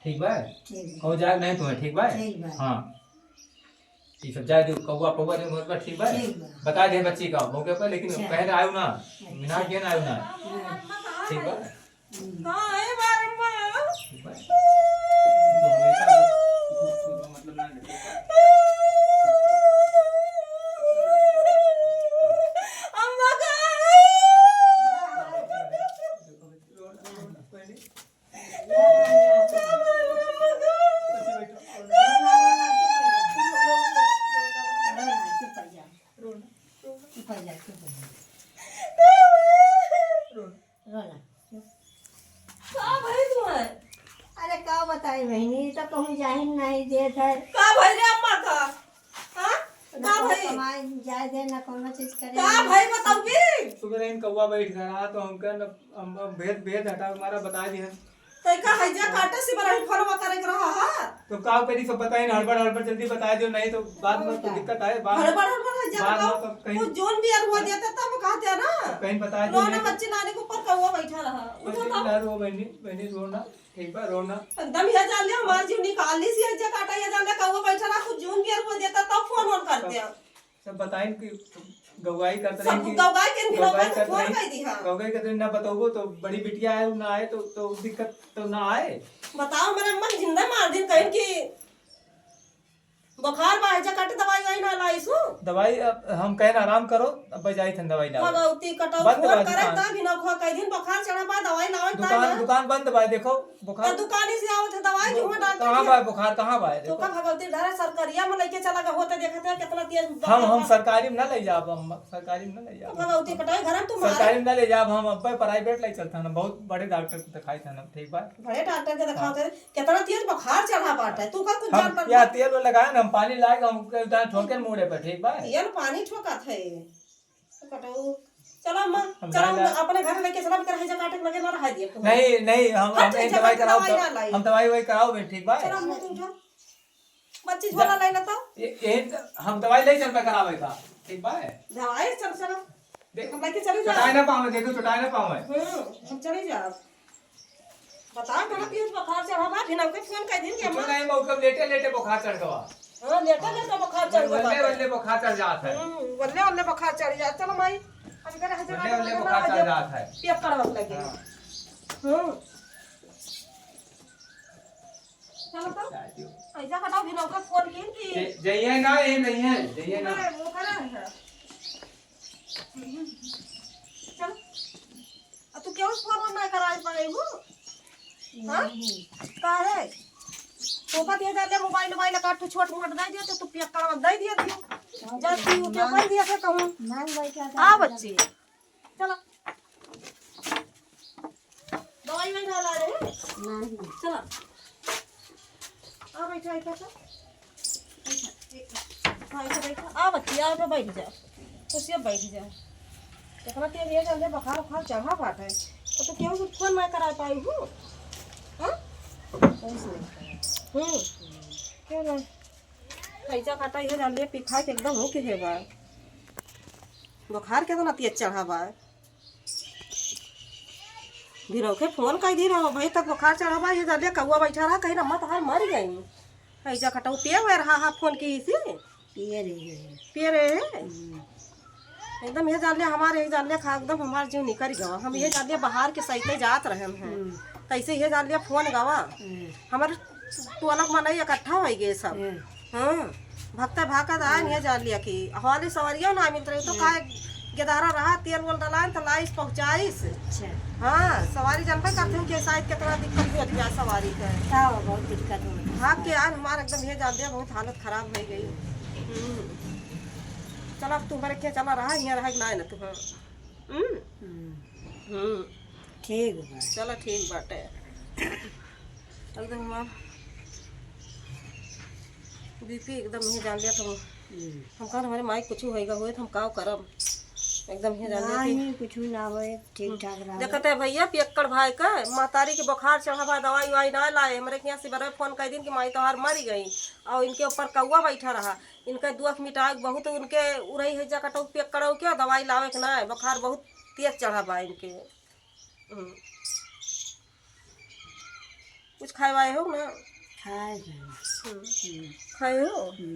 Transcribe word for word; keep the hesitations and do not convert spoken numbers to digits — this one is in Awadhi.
ठीक बा? ठीक बा। कहो जाए नहीं तुम्हें, ठीक बा? ठीक बा। हाँ। ई सब जाए दो, कौआ, कौआ जो मरबा, ठीक बा? ठीक बा। बता दे बच्ची का मौके पर, लेकिन अच्छा। पहले आयो ना, अच्छा। मिना के ना आयो ना। हाँ। ठीक बा? हम्म। हाँ, ए बार अम्मा। ठीक बा? तो हमेशा मतलब ना लेते। अम्मा का। का भई तुम्हें? अरे का बताई बहिनी, ई तो कहूँ जाहिन नहीं देत है। का भई रे अम्मा का? हाँ? ना का कौनो भई? कमाई जाए दे, ना कौनो चीज करे का दे। भई बताओगी? सुबह रहीन कौआ बैठ गया तो हमका न, हम, हम भेद, भेद हटा हमारा बता दिया। तै का हैजा काटे से बड़ा फोनवा करे के रहा है? तो का करी, सब बताई ना, हड़बड़, हड़बड़ जल्दी बता दियो, नहीं तो बाद में और तो का? दिक्कत आए, बाद में, हड़बड़, हड़बड़ हैजा बाद में बताओ। तो कहीं कुछ जौन भी अरुआ देता तब कहते हैं ना। कहीं बता दियो, रो ना नहीं। बच्ची नानी के ऊपर कौआ बैठा रहा। उठो बच्ची तो। ना रो बहनी, बहनी रो ना, ठीक बा, रो ना। एकदम ये जान ले, हमार जीव निकाल ली सी, हैजा काटा ये जान ले, कौआ बैठा रहा, कुछ जौन भी अरुआ देता तब फोन वोन करते हैं। सब बताइन कि गौवाई करत रही सब कि गौवाई के भी गौवाई नौकर करत फोन रही, कर दी, हाँ। गौवाई करत रही, ना बतौबो तो बड़ी बिटिया आए, ना आए तो, तो दिक्कत तो ना आए। बताओ, मेरे अम्मा जिंदा मार दिन कहीं कि बुखार बा, हैजा काटे दवाई वाई ना लाइसु। दवाई अब हम कहेन आराम करो, अब जाइत हन दवाई लावे। भगवती कटौ बंद फोन बा करे दुकान। ता भी ना खो कह दिन बुखार चढ़ा बा, दवाई लावे ता दुकान, ना। दुकान बंद बा, देखो। बुखार तो दुकान ही से आवत है दवाई, जो हुआ डॉक्टर कहाँ के। बा बुखार, कहाँ बा है? तो देखो। का भगवती डरे सरकारिया में लेके चला गया होता, देखत है कितना तेज हम, हम बुखार बा। सरकारी में ना ले जाब, हम सरकारी में ना ले तो जाब। भगवती कटाई घर में तुम्हारे। सरकारी में ना ले जाब, हम अब प्राइवेट ले चलता ना, बहुत बड़े डॉक्टर को दिखाई था ना, ठीक बा? बड़े डॉक्टर के दिखाओ हाँ। थे, कितना तेज बुखार चढ़ा बाटे, तू का कुछ हम जान पर या बा? तेल वो लगाए ना, हम पानी लाए, हम उधर ठोके मुड़े पे, ठीक बा? तेल पानी ठोका थे। कटऊ। चलो अम्मा, हम चलो, हम जाए ला। अपने घर लेके चलो, हम तेरा हैजा काटे के लगे ना रहा दिए। नहीं, नहीं, हम, हट, हम एक हैजा दवाई काटे कराओ दवाई तो, ना लाई। हम दवाई ववाई कराओ बे, ठीक बा? चलो अम्मा, तुम जाओ। बच्ची जा। झोला लाई ना तो। ये, ये, हम दवाई ले चल पे करावे का, ठीक बा? दवाई चल, चलो। देख, हम लेके चले जाओ। चटाई ना पावे, देखो, चटाई ना पावे। हम्म, हम चले जाओ। बताओ, कहाँ तेज बुखार चढ़ा बा? फिर हमके फोन कर दिन के कुछो अम्मा। नहीं, मौका लेटे लेटे बुखार चढ़ गवा। हाँ, लेटे लेटे बुखार चढ़ गवा। वल्ले वल्ले बुखार चढ़ जात है। हम्म, वल्ले वल्ले बुखार चढ़ जात। चलो माई, हम करे हैं वल्ले वल्ले बुखार चढ़ जात है। पेट करवत लगे। हाँ। हम्म। चलो तो। जाए दियो। ऐसा कटाओ भी नौकर फोन किन की। जइए ना, ये नहीं है, जइए ना। वो करे है। चलो। आ तू केहू से फोन ना कराए पाए हूँ? हाँ? नहीं। काहे? तो का दिया जाते मोबाइल वोबाइल का तू छोट मोट दे दिया तो तू पियक्कड़ दे दिया दियो। हाँ, जा तू के ना। कोई दिया से कहूँ। ना, भाई, क्या आ बच्ची। चलो। दवाई में डाला रहे? नहीं। चलो। आ बैठा, बैठा, बैठा। हाँ, इधर बैठा। आ बच्ची, आ पे बैठ जा। कुर्सी पे बैठ जा। इतना तेज ये जल्दी बुखार उखार चढ़ा बाटे। तो, तो केहू से फोन ना करा पाई हूँ? हाँ? कोई से नहीं करा। हम्म। क्यों ना? हैजा काटा ये जल्दी पिखाए के एकदम हो के है बा। बुखार केतना तेज चढ़ा बा। भिनौखे फोन कई दी रहो, भाई तक बुखार चढ़ा बा, ये जल्दी कौआ बैठा रहा, कहीं अम्मा तोहार मर गई। हैजा कटऊ पिए हुए रहा हा फोन की इसी। पिए रही है। पिए रहे हैं? हम्म। एकदम ये जान लिया हमारे, ये जान लिया खा, एकदम हमार जीव निकल गवा। हम ये जान लिया बाहर के सही जात रहे हैं। हम्म। तैसे ये जान लिया फोन गवा। हम्म। हमारे टोलक मनई इकट्ठा होइ गए सब। हम्म। हाँ, भक्ता भागत आए, हम्म। ये जान लिया कि हवाली सवारियों ना मिलत रही, तो हम्म। काहे गेदारा रहा, तेल वोल डलाइन, तो लाइस पहुँचाइस। अच्छा। हाँ, सवारी जानबे करते हो कि शायद कितना दिक्कत हो जाए सवारी का। का हो, बहुत दिक्कत हो। भाग के आन हमार एकदम ये जान दिया, बहुत हालत खराब हो गई। हम्म। चल अब तू हमारे क्या चला रहा, यहाँ रहा कि ना, ना तू, हाँ। हम्म? हम्म। हम्म। ठीक बा। चला, ठीक बाटे। एकदम हमार बीपी एकदम ये जान लिया तुम। हम्म। हम कहन हमारे माई कुछ होएगा हुए तो हम का करब? एकदम ये जान लिया कि नहीं, कुछ ना होए, ठीक ठाक रहा। देखते हैं भैया, पियक्कड़ भाई का महतारी के बुखार चढ़ा बा, दवाई उवाई ना लाए। हमरे के यहाँ से बड़े फोन कर दिन कि माई तोहार मरी गई और इनके ऊपर कौआ बैठा रहा। इनका दुख मिटाए बहुत उनके उरई है जा कटौ पियक्कड़ौ के दवाई लावे के ना है, बुखार बहुत तेज चढ़ा बा इनके। हम्म। कुछ खाए वाए हो ना? खाए हैं। हम्म। हम्म। खाए हो? हम्म।